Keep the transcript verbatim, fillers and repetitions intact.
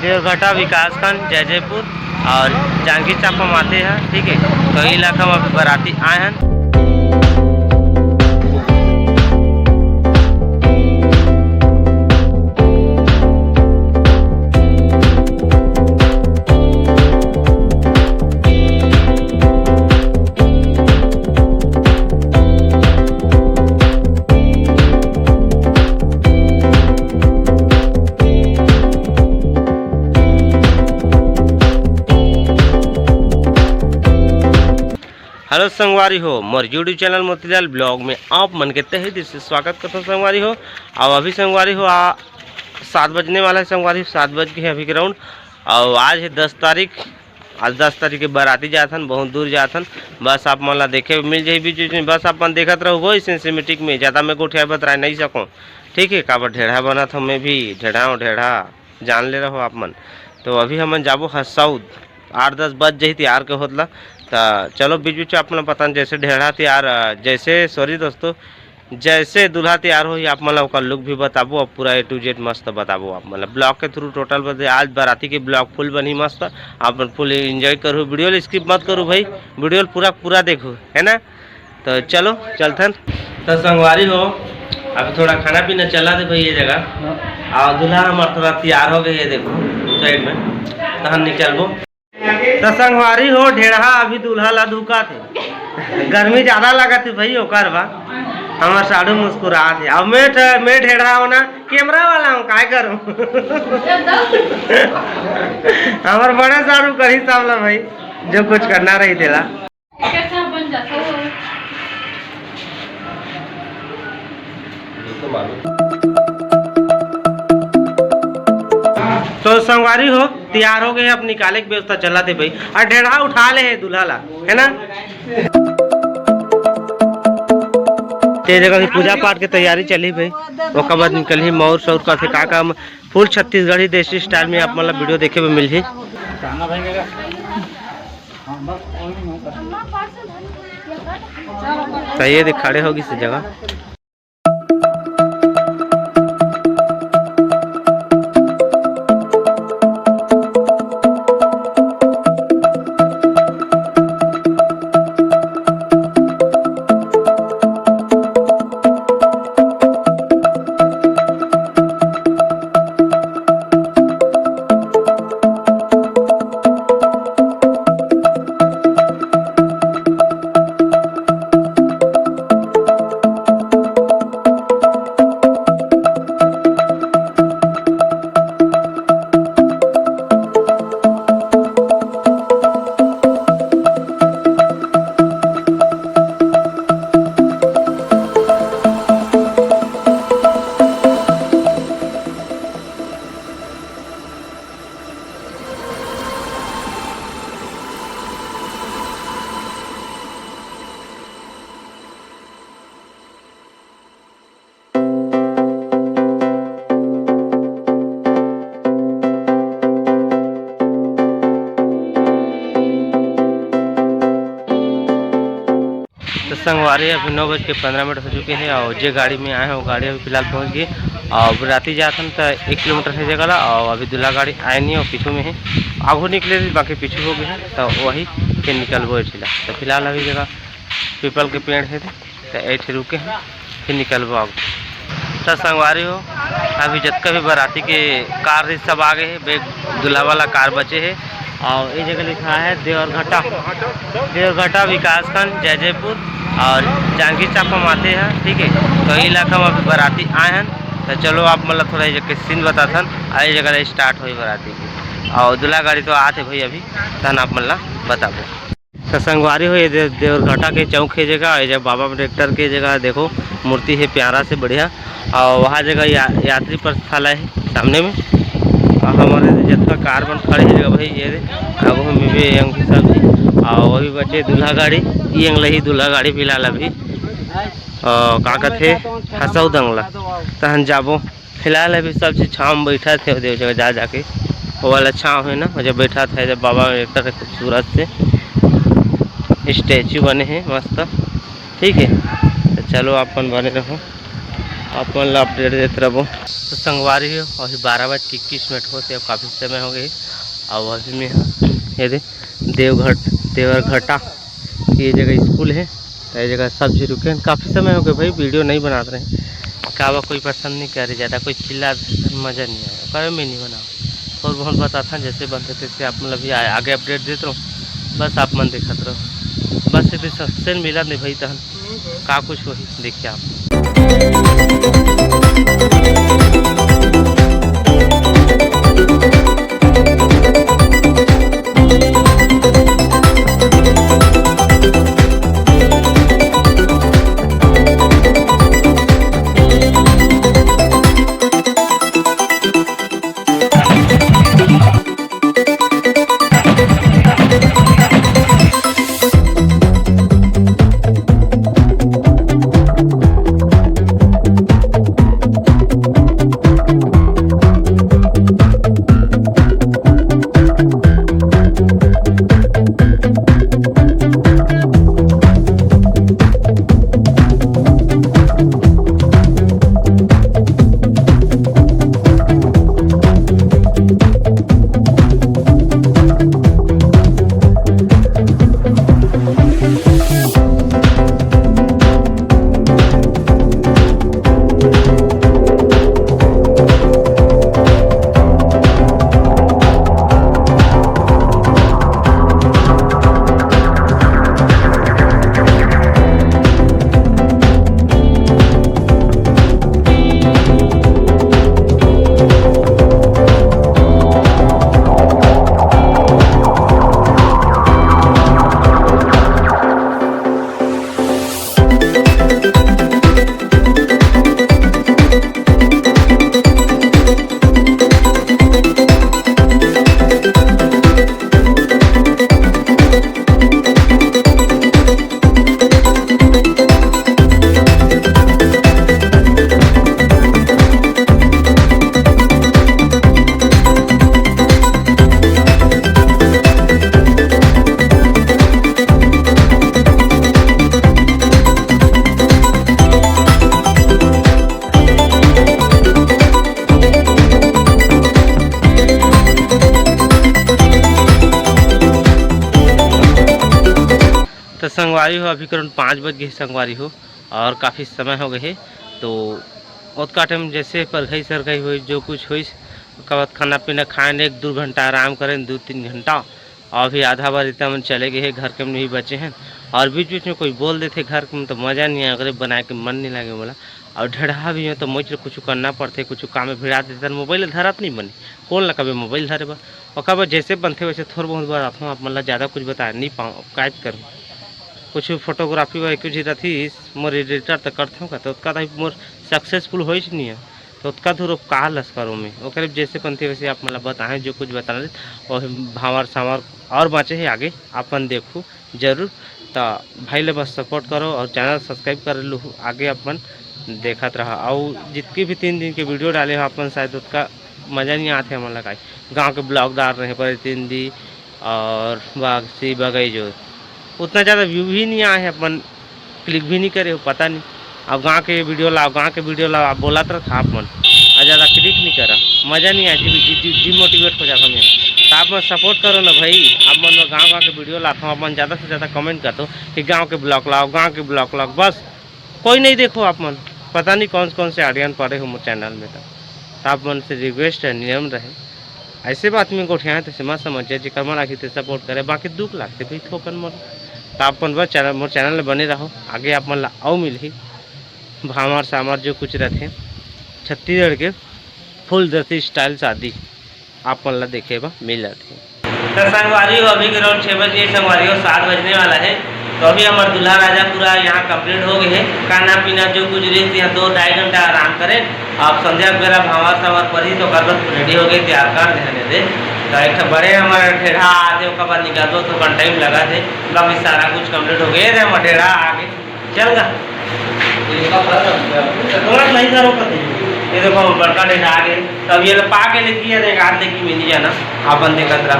देवरघटा विकासखंड जैजैपुर और जांजगीर चांपा माथे है, ठीक है। तो ये इलाका में अभी बराती आए हैं। हेलो संगवारी हो, मोर YouTube चैनल मोतीलाल ब्लॉग में आप मन के तहे दिल से स्वागत करता हूँ संगवारी हो। और अभी संगवारी हो आ सात बजने वाला है संगवारी हो, सात बज के है अभी ग्राउंड। और आज है दस तारीख, आज दस तारीख के बराती जाथन, बहुत दूर जाथन। बस आप मन ला देखे मिल जाही बीच बीच में, बस आप मन देखत रहो वही सिनेमेटिक में, ज़्यादा मैं गोठिया बतराए नहीं सकूँ, ठीक है। काबर ढेढ़ा बनत हो, मैं भी ढेढ़ा हूँ, ढेढ़ा जान ले रहो आप मन। तो अभी हमन जाबो हसौद, आठ दस बज जही तैयार के होत ला। त चलो बीच बीच में आप मन ला पता नहीं, जैसे ढेढ़ा तैयार, अ, जैसे सॉरी दोस्तों, जैसे दूल्हा तैयार होही आप मन ला ओकर लुक भी बताबो और पूरा ए टू जेड मस्त बताबो आप मन ला ब्लॉग के थ्रू टोटल बता। आज बराती के ब्लॉग फुल बनही मस्त, आप मन फुल एंजॉय करू, वीडियो ला स्किप मत करू भाई, वीडियो ला पूरा पूरा देखू, है ना। तो चलो चलथन। तो संगवारी हो, अभी थोड़ा खाना पीना चला दे भाई ये जगह। और दूल्हा हमार थोड़ा तैयार हो गए, ये देखो साइड में, तहन निकलबो। तो संगवारी हो, ढेढ़ा अभी दूल्हा ला धुका थे, गर्मी ज्यादा लगा थे भाई, ओकर बा हमार साढ़ू मुस्कुरा थे। अब मैं ठ-, मैं ढेढ़ा होना कैमरा वाला हूँ, काय करूँ? हमार बड़े साढ़ू करी सामला भाई, जो कुछ करना रही तेला। कैसा बन जाता है? तो संगवारी हो, तैयार हो गए, अब निकाले के व्यवस्था चला थे भाई, और ढेढ़ा उठा ले है दूल्हा ला, है ना। ते जगह भी पूजा पाठ के तैयारी चली भाई, ओकर बाद निकलही मौर सौर का से का का फुल छत्तीसगढ़ी देसी स्टाइल में आप मन ला वीडियो देखे में मिलही। तो ये देख खड़े होगी से जगह। तो संगवारी, अभी नौ बज के पंद्रह मिनट हो चुके हैं और जे गाड़ी में आए हैं वो गाड़ी अभी फिलहाल पहुंच गई। और बराती जात हन तो एक किलोमीटर है जगह ला, और अभी दूल्हा गाड़ी आए नहीं और पीछू में है, आगू निकले रही, बाकी पीछू हो गए हैं, तो वही फिर निकलबो एठिला। तो फिलहाल अभी जगह पीपल के पेड़ है, तो एठे रुके हैं, फिर निकलबो आगू। तो संगवारी हो, अभी जतका भी बराती के कार रही सब आ गए हैं, बे दूल्हा वाला कार बचे है। और ये जगह लिखा है देवरघटा, देवरघटा विकासखंड जैजैपुर और जांजगीर चांपा माथे है, ठीक है। तो ये इलाका में अभी बराती आए हैं, तो चलो आप मतलब थोड़ा ये जगह के सीन बताथन। और ये जगह स्टार्ट हुई बराती की, और दूल्हा गाड़ी तो आते भाई अभी, तहन आप मतलब बताबो। तो संगवारी हो, ये दे-, देवरघटा के चौक है जगह, ये जब बाबा ट्रैक्टर के जगह देखो, मूर्ति है प्यारा से बढ़िया। और वहाँ जगह या-, यात्री प्रस्थालय है सामने में। और हमारे जतका कार मन खड़े है जगह भाई, ये दे, आगू में भी अंग सब जी। और वही बचे दूल्हा गाड़ी, ये अंग लही दूल्हा गाड़ी फिलहाल अभी। और का कथे, हसौद अंग ला, तहन जाबो। फिलहाल अभी सब चीज छाँव में बैठा थे, देव जगह जा जाके वो वाला छाँव है ना, वो जब बैठा था, जब बाबा ट्रैक्टर है खूबसूरत से स्टैचू बने हैं मस्त, ठीक है। तो चलो आप मन बने रहो। आप मन ला अपडेट देत रहिबो। तो संगवारी हो, अभी बारह बज के इक्कीस मिनट होत हे, अब काफ़ी समय हो गए। अब अभी मैं, ये दे, देवघट, देवरघटा ये जगह स्कूल हे, तो ये जगह सब झी रुके हैं। काफ़ी समय हो गए भाई, वीडियो नहीं बनात रहे, काबर कोई पसंद नहीं करे, ज़्यादा कोई चिल्ला, मज़ा नहीं आया, काबर मैं नहीं बनाऊँ। थोड़ा बहुत बताथन, जैसे बनथे तैसे आप मन ला भी आ-, आगे अपडेट देत रहूँ। बस आप मन देखत रहो, बस ये सक्सेस मिला नहीं भाई, तहन का कुछ होही, देखिए आप। तो संगवारी हो, अभी करीबन पाँच बज गए संगवारी हो, और काफ़ी समय हो गए है। तो ओतका टाइम जैसे परघई सरघई होइस, जो कुछ होइस, ओकर बाद खाना पीना खाएन एक दू घंटा आराम करेन, दू तीन घंटा, और भी आधा बार इतना मन चले गए हैं, घर के मन भी बचे हैं। और बीच बीच में कोई बोल देते घर के मन, तो मज़ा नहीं आए, ओकरे बनाए के मन नहीं लगे मोला। और ढेढ़ा भी हो तो मोच कुछ करना पड़ते, कुछ काम में भिड़ा देते, मोबाइल धरत नहीं बने, कौन ला कभी मोबाइल धरे बर। ओकर बाद जैसे बनते वैसे थोड़ा बहुत बार आथों, आप मन ला ज़्यादा कुछ बताए नहीं पाऊँ, कायद करूँ। कुछ फोटोग्राफी बर कुछ रथिस, मोर एडिटर तो करथों का, तो ओतका तो मोर सक्सेसफुल होइस नहीं है, तो ओतका दूर अब का लस करो मैं, ओकरे जैसे बनते वैसे आप मन ला बताएं, जो कुछ बताना रहे। और भांवर सांवर और बाँचे है आगे, अपन देखू जरूर। तो भाई ले बस सपोर्ट करो और चैनल सब्सक्राइब कर लू, आगे अपन देखत रहा। और जितकी भी तीन दिन के वीडियो डाले हो अपन, शायद ओतका मज़ा नहीं आते हमन ला, काई गाँव के ब्लॉग डाल रहे पर तीन दिन और बागसी बगई जो उतना ज़्यादा व्यू भी नहीं आए हैं, अपन क्लिक भी नहीं करे हो, पता नहीं। अब गाँव के वीडियो लाओ, गाँव के वीडियो लाओ, आप बोलत रहा आप मन, और ज़्यादा क्लिक नहीं करा, मज़ा नहीं आए, डि-, डि-, डि-, डिमोटिवेट हो जाता मैं। तो आप मन सपोर्ट करो ना भाई, आप मन गाँव गाँव के वीडियो लाता हूँ, आप मन ज़्यादा से ज़्यादा कमेंट कर दो कि गाँव के ब्लॉग लाओ, गाँव के ब्लॉग लाओ, बस कोई नहीं देखो आप मन, पता नहीं कौन कौन से ऑडियंस पड़े हो मोर चैनल में। तो, तो आप मन से रिक्वेस्ट है, नियम रहे, ऐसे बात में गोठियाए तैसे मत समझ जाए, जेकर मन आखिर ते सपोर्ट करे, बाकी दुख लागते भाई थोकन मन। तो आप मन बस चैनल, मोर चैनल में बने रहो, आगे आप मन ला अउ मिलही भांवर सांवर जो कुछ रहते छत्तीसगढ़ के फुल देसी स्टाइल शादी। आप मन ला देखे बर मिलत हे। तो संगवारी हो, अभी के राउंड छः बज गए, संगवारी हो, सात बजने वाला है। तो अभी हमार दूल्हा राजा पूरा यहाँ कंप्लीट हो गए है। खाना पीना जो कुछ रही थी, यहाँ दो ढाई घंटा आराम करें। अब संध्या के बेरा भांवर सावर पड़ी तो ओकर बाद रेडी हो गए, तैयार कर देने दे। तो एक ठो बड़े हमारे ठेढ़ा आते, ओकर बाद निकालबो तो ओकर टाइम लगा थे। बाकी सारा कुछ कंप्लीट हो गए रे, हमार ठेढ़ा आ गए। चल गा। ये देखो, बड़का ठेढ़ा आ गए। तब ये लोग पा के लेके, ये देख, हाथ लेके मिल जाना, अपन देखत रहा।